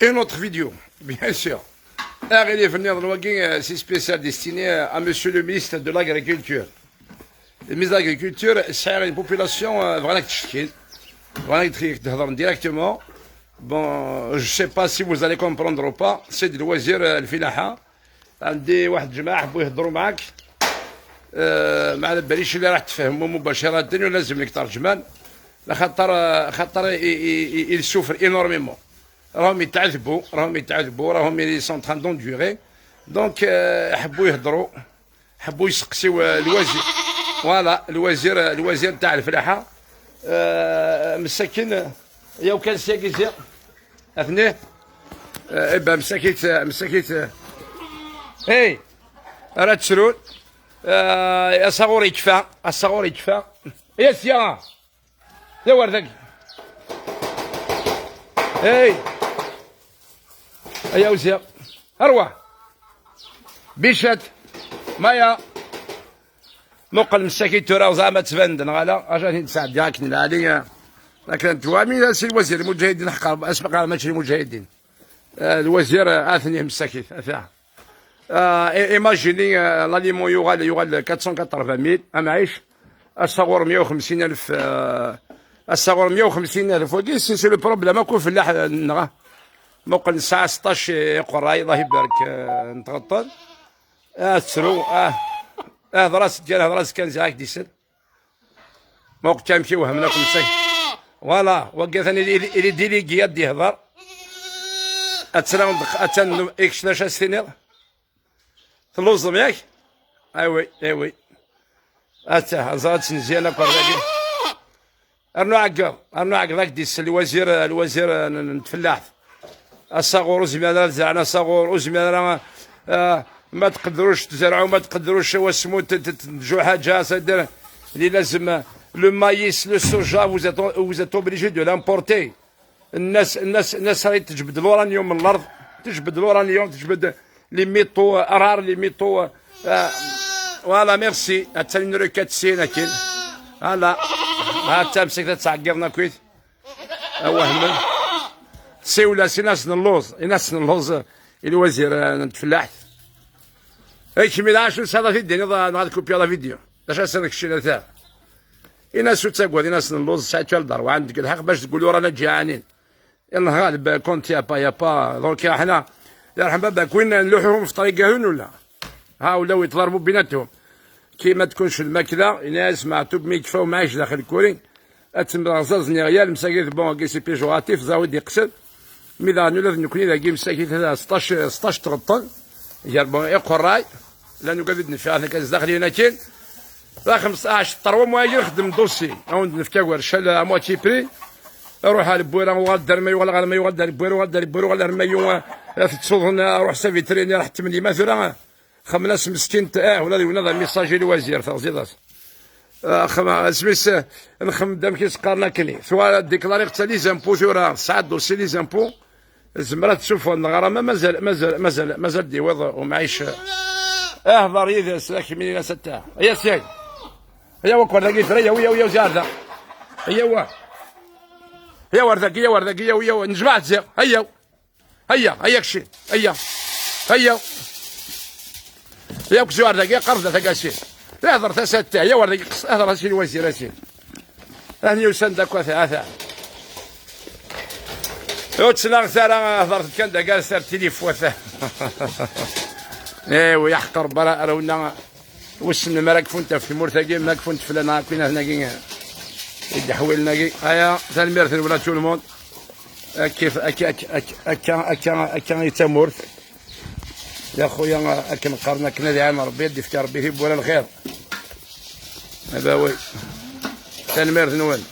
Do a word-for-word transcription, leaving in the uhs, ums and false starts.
Une autre vidéo, bien sûr. Aɣilif nniḍen wagi, euh, c'est spécial destiné à monsieur le ministre de l'Agriculture. Le ministre de l'Agriculture, c'est une population, euh, vraiment, vraiment directement. Bon, je sais pas si vous allez comprendre ou pas. C'est le wazir, euh, الفلاحة. عندي واحد الجماعة حبوا يهضروا معاك. آه، ما على باليش اللي راح تفهموا مباشرة ولازم لك ترجمان. لخاطر، آه، خاطر il souffre énormément. راهم يتعذبوا، راهم يتعذبوا، راهم ils sont en train d'endurer. Donc، آه، حبوا يهضروا، حبوا يسقسيو، آه، الوزير. Voilà، الوزير، آه، الوزير تاع الفلاحة. آه، مساكين، آه، ياو كان سياكيزي. اثنين. آه، إبا مساكيت، آه، مساكيت، آه. هاي. راه تسرون. آه، يا صغور يكفى، الصغور يكفى. يا سيا. يا وردك. هاي. يا وزير. أروح. بيشات. مايا. مقل مساكيت ترى وزعما تبان دنا غالا. أجا نتساعد ياك نلالي. لكن توامي سي الوزير المجاهدين حقا. أسبق على ماتش المجاهدين. آه، الوزير، آه، اثني مساكين، اثني. آه، إي-، ايماجيني، آه، l'aliment يوغال، يوغال quatre cent quatre-vingt mille، امعيش. الصغور مية وخمسين الف، آه، الصغور مية وخمسين الف، وكي سي، سي لو بروبليم، اكو فلاح، آه، نغا. مقل الساعة ستاش يقرا، الله يبارك، آه، نتغطل. آه، تسرو، آه. آه، هضرة سجل، هضرة سكان زعاك ديسل. ما وقت كان كي وهمنا كل شيء. Voilà، وقف أنا إلي، إلي ديليغي يدي يهضر. أتسلم دخ-، أتن إكش لاش أستنير. تلوزم ياك؟ أي وي، أي وي. أتا، هزرت مزيانة كور داكي. أرنو عقر، أرنو عقر ذاك ديس الوزير، الوزير ن-، ن-، نتفلاح. الصغور وزميانا زرعنا صغور وزميانا، آه، ما تقدروش تزرعوا، ما تقدروش واسمو ت-، ت-، تنتجوا حاجة، c'est-à-dire اللي لازم le maïs, le soja, vous êtes, vous êtes obligés de l'importer. الناس، الناس، الناس راهي تجبد l'uranium من الأرض، تجبد l'uranium، تجبد les métaux rares، les métaux، آه، voilà، merci. حتى نركت سينا كين. Voilà. حتى مسكت تعقرنا كويت. أوهمل. سيولا سيناس نلوز، إناس نلوز، الوزير، آه، نتفلاحت. أي كمي لا شو سالا في الدنيا، ضا-، ضا كوبيا لا فيديو. لا شا سنك الشيء لا تاع. إناس شو تقول، إناس نلوز، ساعة شال دار، وعندك الحق باش تقولوا رانا جيعانين. يلا غالب، كنت يا با، يا با، دونك يا حنا، يرحم باباك، وين نلوحوهم في طريق هون ولا؟ ها ولاو يتضاربوا بيناتهم. كي ما تكونش الماكلة، الناس مع توب ما يكفاو معاش داخل الكوري. أتم رزاز نيغيال، مساكيت، بون، كي سي بيجوراتيف، زاود يقصد. مي داغ نولد نكوني داكي مساكيت، هذا ستاش، ستاش تغطن. يا بون، إيقو الراي. لا نقعد نفع، أنا كنز داخلي هنا كين. لا خمسطاش، طروا مواجر خدم دوسي. أو نفكا ورشا، لا، مواتشي بري. روح على البويرة، وغاد دار ما يغلق، على ما يغلق دار البويرة، وغاد دار البويرة، وغاد دار ما يغلق. في تصوضنا، روح سافي تريني، راح تمني ما ثورة. خملاس مسكين ت-، اه، ولا يونا ذا ميساجي الوزير، تغزيضات. آه، خما-، سميس، آه، نخم دام كيس قارنا كني. ثوا ديكلاري حتى لي زامبو ثورة، ساعة دوسي لي زامبو. زمرات تشوف النغرة، ما مازال، مازال، مازال، مازال ديوض ومعيش. اه، ضار يدس، لكن من الناس تاع. يا سيدي. يا وكر دقيت، يا ويا ويا وزير ذا. يا وا. يا وردك، يا وردك، يا ويا، نجمع تزيغ. هيا. هيا، هيا كشي. هيا. هيا. يا كزوار ذاك، يا قرضة ذاك أسير. لا هضر ثا ستة، يا ورد يقص، هضر أسير وزير أسير. أهني وسند أكو ثا، ثا. يوتسنا ثا، هضرت كان دا قال سير تليفون ثا. إيه، ويحقر برا، رونا. وسن ما راك فون تف، مورثاكي ما راك فون تفلان، هاك فين هناكي. يدي حويل ناكي. هيا، ثانميرث ولا تو الموند. كيف، أكا، أكا، أكا، أكا، أكا، أكا، يتمورث. يا خويا، أكن قرنا كنا دعانا ربي، يدي في ربي، يهب ولا الخير. هذا هو. تنميرث نوال.